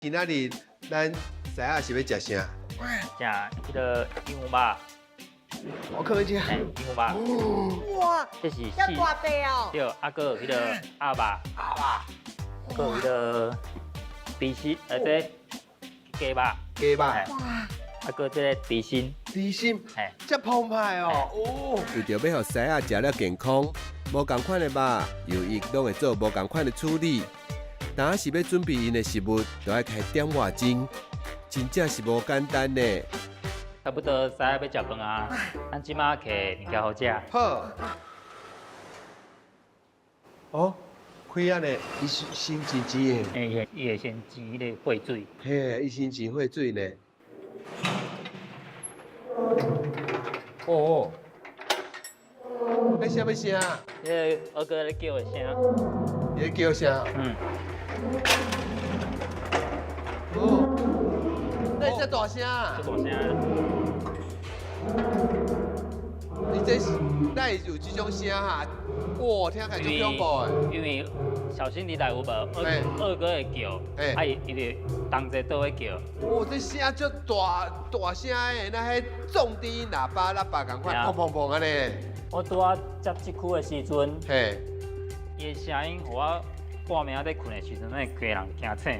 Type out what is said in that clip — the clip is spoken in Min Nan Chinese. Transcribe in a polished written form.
今仔日咱獅仔是欲食啥？食彼个鸚鵡肉，我看欲食。嘿，鸚鵡肉，這是遮大塊哦！對，啊，閣有彼个鴨肉，鴨肉，閣有彼个豬心，這雞肉，雞肉，啊，閣這个豬心，豬心，嘿，遮澎湃哦！哦，為著欲予獅仔食了健康，無仝款的肉，游伊攏會做無仝款的處理。若是欲準備𪜶的食物，就愛開點外鐘，真正是無簡單呢。差不多獅仔欲食飯啊，咱這馬摕物件予食。好。哦，開按呢，伊是先煎煎的。嘿，伊會先煎彼个血水。嘿，伊先煎血水呢。哦哦，彼啥物聲？彼个二哥咧叫的聲。伊咧叫啥？嗯。哦，那遮大聲？遮大聲。你這是哪會有這種聲哈？哇，聽起來足恐怖的。因為小新你來有無？二二哥會叫，啊伊伊就同齊倒咧叫。哇，這聲足大大聲的，若彼重低音喇叭喇叭仝款，砰砰砰按呢。我拄仔接這區的時陣，伊的聲音予我半暝仔咧睏的時陣，予規个人驚醒。